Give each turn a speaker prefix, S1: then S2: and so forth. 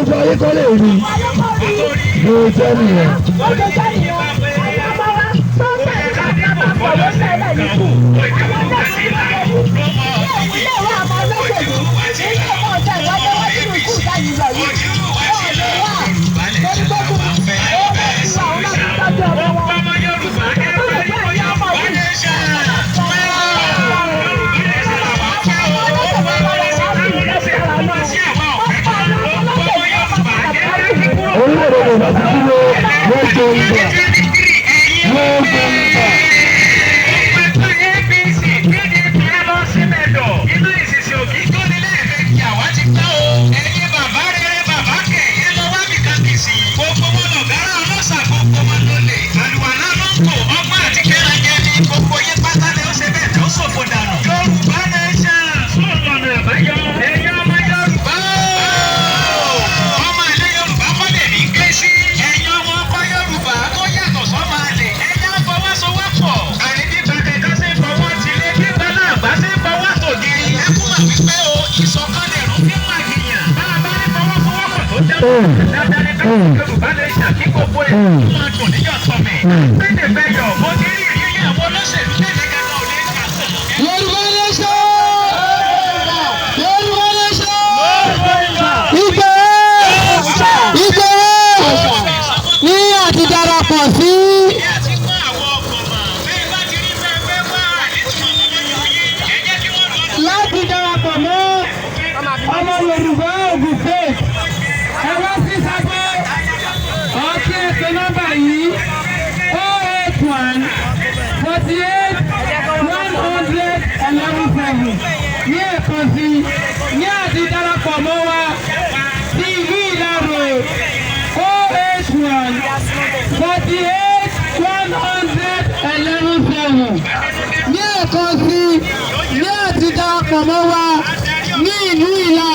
S1: Ojú ayé kọ́ lè rí bó jẹ́ nìyẹn.
S2: Ó ṣe jẹ́ nìyẹn. Ẹ̀yin ọmọ wa tó ń tẹ̀lé ká máa kọ̀wé sẹ́lẹ̀ ní kù. Àwọn náà ti wọ́n lè rí. Ilé ìwé àwọn olóṣèlú, ilé ìwé ọ̀tẹ̀ ìwádìí wọ́n ti rí kù sáyìí lọ yìí. Wọ́n lè wà. Torí pé kí owó ti wà òun láti tọ́jú ọmọ wọn. Tó lè fún ẹ̀yin ọmọ yìí.
S1: Orílẹ̀-èdè Yorùbá ti dúró lóògbé ìgbà lóògbé ìgbà.
S3: APC, PDP lọ sí mẹ́dọ̀. Inú ìṣiṣẹ́ òkè tó nílé ẹ̀fẹ́ kí àwa ti gbọ́ o. Ẹ̀yin bàbá rere bàbá kẹ̀ ẹ lọ wá bìkan kì sí. Gbogbo wọn lọ̀gárà ọlọ́sà, gbogbo wọn ló lè. Àlùwàlá ló ń kò ọgbọ́n àti kẹ́ranjẹ ní gbogbo yín pátá ni ó ṣe bẹ́ẹ̀ tó ṣòfò dànù. Yorùbá Nation sún lọ́nà àbáyọ. Ẹ̀yin ọmọ Yorùbá o. Ọmọ ilé Yorùbá kọ́ lè ní ké sí. Ẹ̀yin ọmọ ọkọ Yorùbá tó yàtọ̀ sọ́mọ àlè. Ẹ̀yin àfọwọ́sowọ́pọ̀. Àní bí bàtẹ̀ká ṣe ń fọwọ́ tilé, bí bàlá àgbà ṣe ń fọwọ́ tògiri. Ẹ kú mà wípé o, ìṣọ̀kan lè rún fún màgìyàn. Bá a bá ní fọwọ́sowọ́pọ̀ tó jẹ́ dáadáa ní ká Yorùbá lè ṣàkí gbogbo ẹ̀. Ó máa dùn níyọ̀ sọ̀mẹ̀. Pété fẹ́ yọ̀, mo ti rí ìrírí àwọn olóṣèlú tẹ̀lé kankan ò lè kà sàn.
S4: Yorùbá Nation! Yorùbá Nation! Ìgbòho! Ìgbòho! Ní àti darapọ̀ sí
S3: Ẹ ti kọ́ àwọn ọkọ̀ mọ̀. Bẹ́ẹ̀ bá ti rí bẹ́ẹ̀ fẹ́ wá àdéhùn ọmọ yìí. Ẹ jẹ́ kí wọ́n lọ.
S4: Láti darapọ̀ mọ́ ọmọ Yorùbá Ògùn State. Ẹ wá sí Sábó ọtí ẹ̀pẹ̀ nọ́mbà yìí, 081 48 100 11 7 ní ẹ̀kan sí, ní àti darapọ̀ mọ́ wa sí ìlú Ìlarò, 081 48 100 11 7 ní ẹ̀kan sí, ní àti darapọ̀ mọ́ wa ní ìlú Ìlarò.